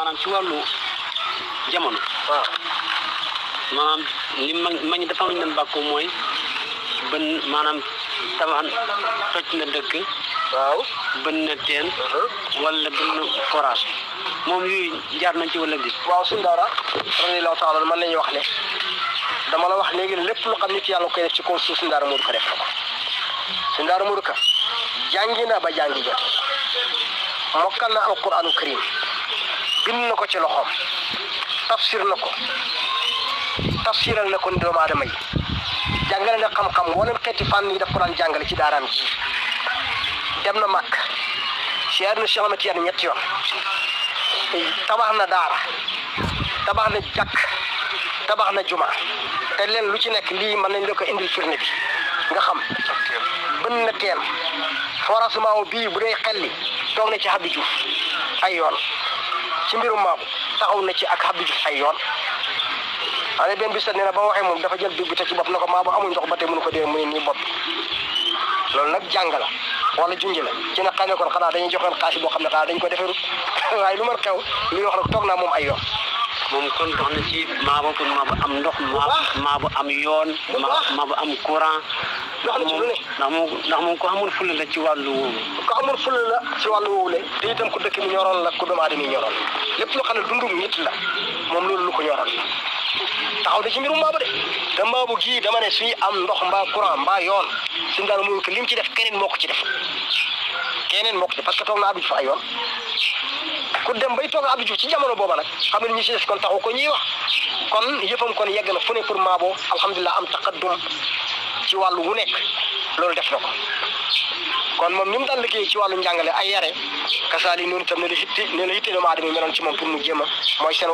maanaam ci wàllu jamono. waaw maanaam li ma ñu dafa am lu ñu doon bàkkoo mooy bën maanaam tabax toj na dëkk. waaw bën na teen. wala bën na forage moom yooyu jaar nañ ci wala di. waaw suñu daara radiyallahu taala man la ñuy wax ne dama la wax léegi ne lépp lu xam nit yàlla koy def ci kaw suuf suñu daara Modou Ka def na ko suñu daara Modou Ka jàngi na ba jàngi jote mokkal na alquranu karim bind na ko ci loxoom tafsir na ko tafsiral na ko doomu aadama yi jàngale na xam-xam wala xeeti fànn yi daf ko daan jàngale ci daaraam ji dem na màkk siyaar na Cheikh Ahmed Tidiane ñetti yoon tabax na daara tabax na jàkk tabax na juma te leen lu ci nekk lii mën nañ la ko indil firnde bi nga xam bën na teen forasement bii bu dee xelli toog na ci Habib Diouf ay yoon ci mbirum maabu taxaw na ci ak Habib Diouf ay yoon xale benn bis nee na ba waxee moom dafa jël dugg te ci bopp na ko maabu amul ndox ba te mënu ko dee mu ne nii bopp loolu nag jàng la wala junj la ci na xëy na kon xanaa dañuy joxoon xaalis boo xam ne xanaa dañ ko deferut waaye lu mën xew li wax nag toog naa moom ay yoon moom kon dox na ci maabu pour maabu am ndox maabu am yoon maabu am courant dox na ci lu ne ndax moom ko amul fulla la ci wàllu woowu ko amul fulla la ci wàllu woowu le te itam ku dëkk mi ñoroon la ku doomu aadama yi ñoroon lépp loo xam ne dundum nit la moom loolu lu ko ñoroon la taxaw da ci mbirum maabu de te maabu gii dama ne suy am ndox mbaa courant mbaa yoon suñu daal mu ko lim ci def keneen moo ko ci def keneen moo ko ci parce que toog na Abdou Diouf ay yoon ku dem bay toog Abdou Diouf ci jamono booba nag xam ne ñu ci def kon taxaw ko ñuy wax kon yëfam kon yegg na fu ne pour maabo alhamdulilah am taqaddum ci wàllu wu nekk loolu def na ko kon moom ni mu daan liggéey ci wàllu njàngale ay yare kasaali noonu itam ne la hitte doomu aadama meloon ci moom pour mu jéem a mooy seen